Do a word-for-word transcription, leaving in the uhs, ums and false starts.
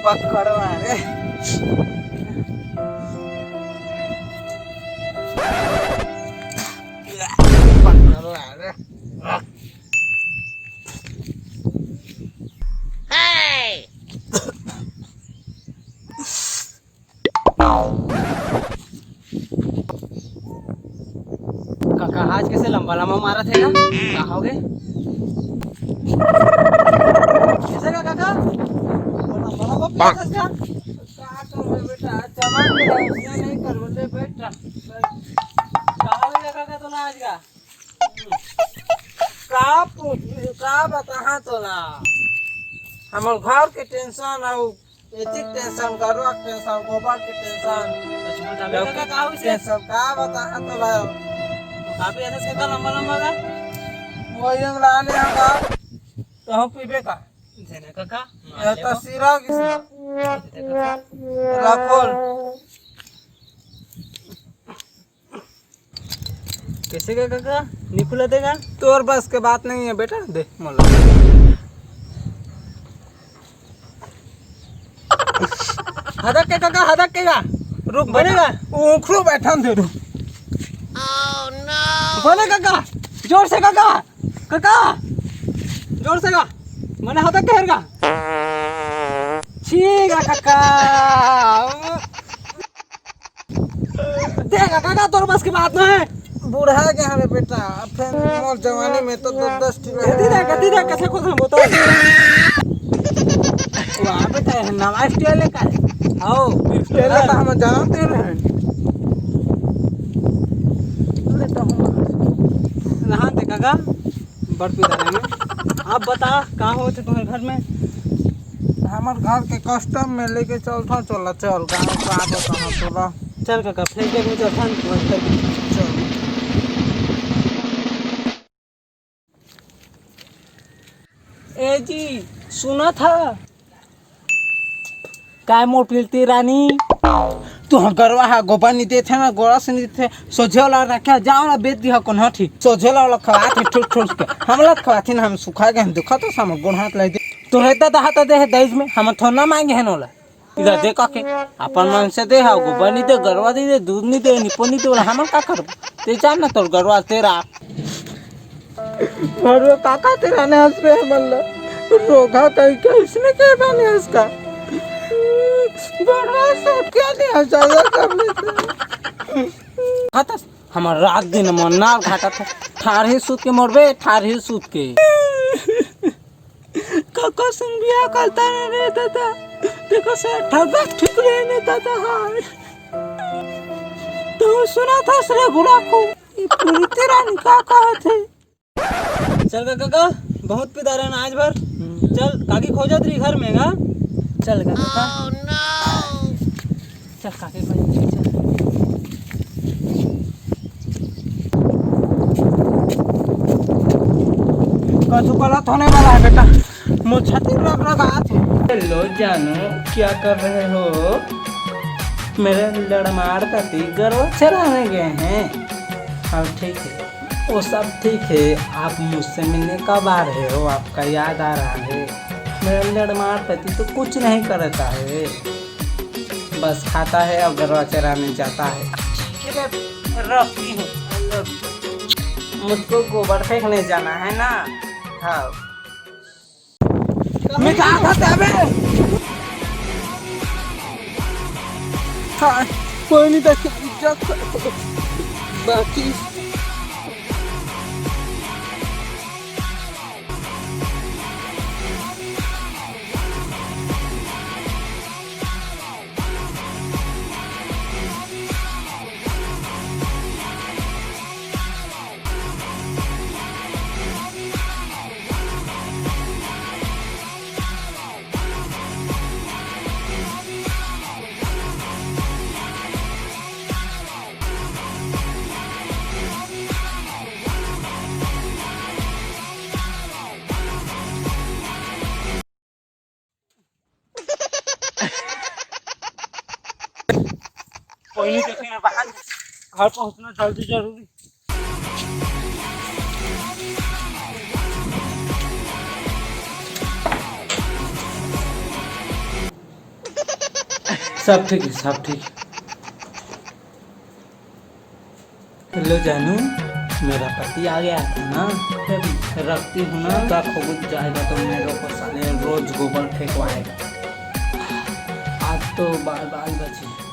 पकड़वा रे। पकड़वा रे। काका, आज कैसे लंबा लंबा मारत हे ना? का हो गए? कैसे का काका? वो लंबा लंबा पियत हस का? का करबे बेटा, आज जमा के है, उसने नहीं करबे, ले बैठ रहा। का हो गया काका तोला आज का? का पूछ, का बताहा तोला? हमर घर के टेंशन अउ एतिक टेंशन, गरुआ के टेंशन, गोबर के टेंशन। अच्छा, बताबे काका, का होइस? टेंशन का बताहा तोला? काफी ऐसा से का लंबा लंबा का? वो ये लाने हम का, तो हम पीबे का? देना काका, ये तो सिरा किसना? रखोल। कैसे का काका? निकुला देगा? तोर बस के बात नहीं है बेटा, दे मोला। हदक के काका, हदक के का? रुक बनेगा? उखड़ू बैठन दे, रुक। बने काका, जोर से काका, काका, जोर से का? मने हदक के हर का? ठीक है काका। देख काका, तोर बस के बात ना है। बूढ़ा गया हवे बेटा, फिर मोर जवानी में तो दस दस ठिला। गति दे, गति दे, कैसे खुद हम बोतो। वाह बेटा, ये नवा स्टाइल है का? आओ, स्टाइल तो हम जानते रहे। नहा दे काका, बड़ पिदारा में। आप बता, का होत हे तुम्हारे घर में? हमर घर के कस्टम में लेके चलथन, चल, चल, गाँव का आदत है तोला। चल काका, फ्लैशबैक में चलथन, चल। ए जी, सुना था? काय मोर प्रीति रानी? तुहर गरवा हा गोबर नी देथे ना, गोरस नी देथे, सोझे वाला रखे, जाओ ना बेच दिहा कोन हठी, सोझे वाला खवात हे ठूस ठूस के, हमला खवात हे ना, हम सुखा गए, हम दुखा तो सामर गोड़ हाथ लाई दे। तोरे दादा हाथ दे हे दहेज में, हम थोड़ा ना मांगे हैं नोला। इधर दे काके, अपन मन से दे हा, गोबर नी दे, गरवा नी दे, दूध नी दे, निपो नी दे, बोला हमन का करबो? ते जान ना तोर गरवा तेरा। अरे काका तेरा ने हंस रहे हमन ला। रोगा कहीं के इसने के बने हंस का। बड़ा सो क्या नहीं हंसाया कर लेते। हतस, हमर रात दिन मन नार घाटा था। ठार ही सूत के मरबे, ठार ही सूत के। काका संग बियाह करता रे दादा, देखो सर ठगत ठीक रहे ने दादा। हाय, तो सुना था सर बुढ़ा को, ये पूरी तेरा निकाह कहा थे। चल काका, बहुत पिदारन आज भर। चल, काकी खोजत रही घर में गा। चल काका। चल, काकी खोजत रही, चल। कछु गलत होने वाला है बेटा, मोर छाती रग रग आत हे। हेलो जानू, क्या कर रहे हो? मेरे लड़मार पति गरवा चराने गए हैं। हाँ, ठीक है, वो सब ठीक है। आप मुझसे मिलने कब आ रहे हो? आपका याद आ रहा है। मेरा लड़मार पति तो कुछ नहीं करता है, बस खाता है और गरवा चराने जाता है। रखती हूँ, मुझको गोबर फेंकने जाना है ना। हाँ। मैं कहाँ था अबे? हाँ, कोई नहीं था। बाकी कोई नहीं देखे बाहर, घर पहुंचना जल्दी जरूरी। सब ठीक है, सब ठीक। हेलो जानू, मेरा पति आ गया था ना, फिर रखती हूँ ना, रखो कुछ जाएगा तो मेरे को साले रोज गोबर फेंकवाएगा। आज तो बाल बाल बचे।